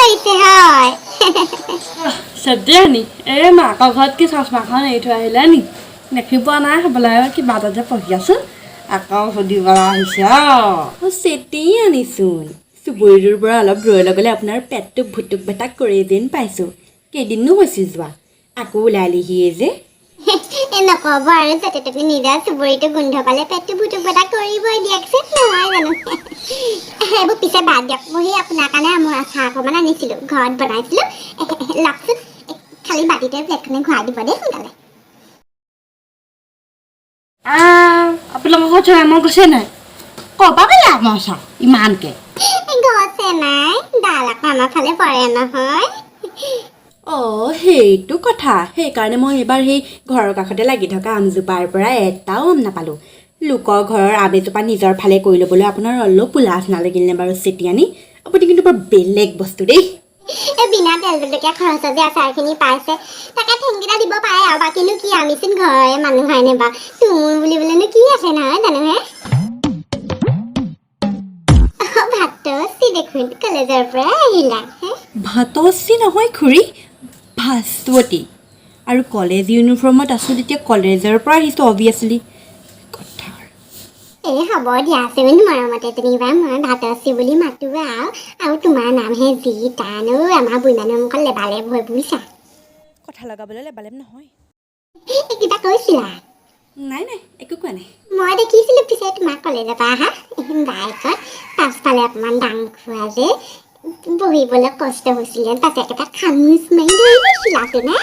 কৰিছে হয়। চেতিয়ানি এই মাকৰ ঘৰত কি চশমাখন এৰি থৈ আহিলে নি? দেখি পোৱা নাই হ'বলা, কিবা এটা যে পঢ়ি আছো আকৌ সুধিবলৈ আহিছে আৰু। চেতিয়ানিচোন, চুবুৰীটোৰ পৰা অলপ দূৰলৈ গ'লে আপোনাৰ পেটটো ভুটুক ভেটাক কৰি যেন পাইছোঁ। কেইদিননো হৈছিল যোৱা, আকৌ ওলালিহিয়ে যে। এই নক'ব আৰু, যাতে তুমি নিজৰ চুবুৰীটো গোন্ধ পালে পেটটো ভুটুক ভেটাক কৰিবই দিয়কচোন, নহয় জানো? সেইবোৰ পিছে বাদ দিয়ক, মই সেই আপোনাৰ কাৰণে আমৰ আচাৰ অকণমান আনিছিলোঁ, ঘৰত বনাইছিলোঁ। লওকচোন, খালি বাতিটোৱে প্লেটখনে ঘূৰাই দিব দেই সোনকালে। আপোনালোকৰ ঘৰত আমৰ গছে নাই? ক'ৰ পৰা পালে আমৰ আচাৰ ইমানকৈ? গছে নাই, ডাল আকৌ আমাৰ ফালে পৰে নহয়। অঁ, সেইটো কথা। সেইকাৰণে মই এইবাৰ সেই ঘৰৰ কাষতে লাগি থকা আমজোপাৰ পৰা এটাও আম নাপালোঁ। লোকৰ ঘৰৰ আম এজোপা নিজৰ ফালে কৰি ল'বলৈ আপোনাৰ অলপো লাজ নালাগিলনে বাৰু চেতিয়ানি? আপুনি কিন্তু বৰ বেলেগ বস্তু দেই। এই বিনা তেল জলকীয়া খৰচত যে আচাৰখিনি পাইছে, তাকে ঠেংকেইটা দিব পাৰে আৰু। বাকীনো কি, আমিচোন ঘৰৰে মানুহ হয়নে বাৰু? তুমুৰ বুলিবলৈনো কি আছে, নহয় জানো? হে ভাতচি দেখোন, কলেজৰ পৰা আহিলা হে? ভাতচি নহয় খুৰী, ভাস্বতী। আৰু কলেজ ইউনিফৰ্মত আছোঁ তেতিয়া কলেজৰ পৰা আহিছোঁ অভিয়াছলি কথা। এই হ'ব দিয়াচোন, মৰমতে যেনিবা মই ভাতচি বুলি মাতো আৰু। আৰু তোমাৰ নামহে যি টান অ', আমাৰ বুঢ়ী মানুহৰ মুখত লেবালেব হৈ বুজিছা। কথা লগাবলৈ লেবালেব নহয়। এই কিবা কৈছিলা? নাই নাই, একো কোৱা নাই। মই দেখিছিলোঁ পিছে তোমাক কলেজৰ পৰা অহা বাইকত, পাছফালে অকণমান দাং খোৱা যে, বহিবলৈ কষ্ট হৈছিলে, পাছে একেবাৰে খামুচ মাৰি ধৰি গৈছিলাচোন হে।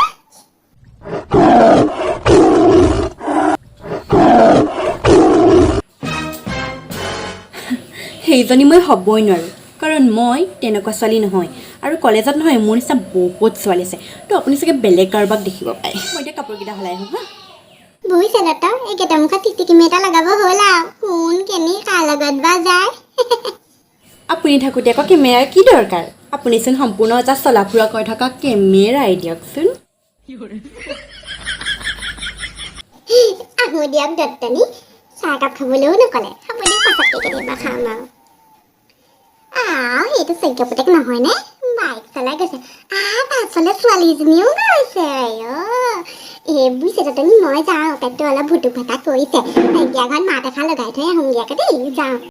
সেইজনী মই হ'বই নোৱাৰোঁ, কাৰণ মই তেনেকুৱা ছোৱালী নহয়। আৰু কলেজত নহয়, মোৰ নিচিনা বহুত ছোৱালী আছে। তো আপুনি চাগে বেলেগ কাৰোবাক দেখিব পাৰে। মই এতিয়া কাপোৰকেইটা সলাই আহোঁ হা। বুজিছে দত্ত, এইকেইটা মুখত চিচি এটা লগাব হ'ল আৰু, কোন কেনি কাৰ লগত বা যায়। আপুনি থাকোঁতে আকৌ কেমেৰাৰ কি দৰকাৰ? আপুনিচোন সম্পূৰ্ণ এটা চলা ফুৰা কৰি থকা কেমেৰাই দিয়কচোন। আহোঁ দিয়ক দত্তনী, চাহ একাপ খাবলৈও নক'লে। হ'ব দিয়ক, পাছতকে কেতিয়াবা খাম আৰু। আহ, সেইটো চৈধ্য পুতেক নহয়নে? বাইক চলাই গৈছে। আহ, পাছফালে ছোৱালীজনীও গৈছে। অ' এই বুজিছে দত্তনী, মই যাওঁ, পেটটো অলপ ভুটুক ভেটা কৰিছে। নাইকিয়া ঘৰত মাত এষাৰ লগাই থৈ আহোঁগৈ আকৌ দেই, যাওঁ।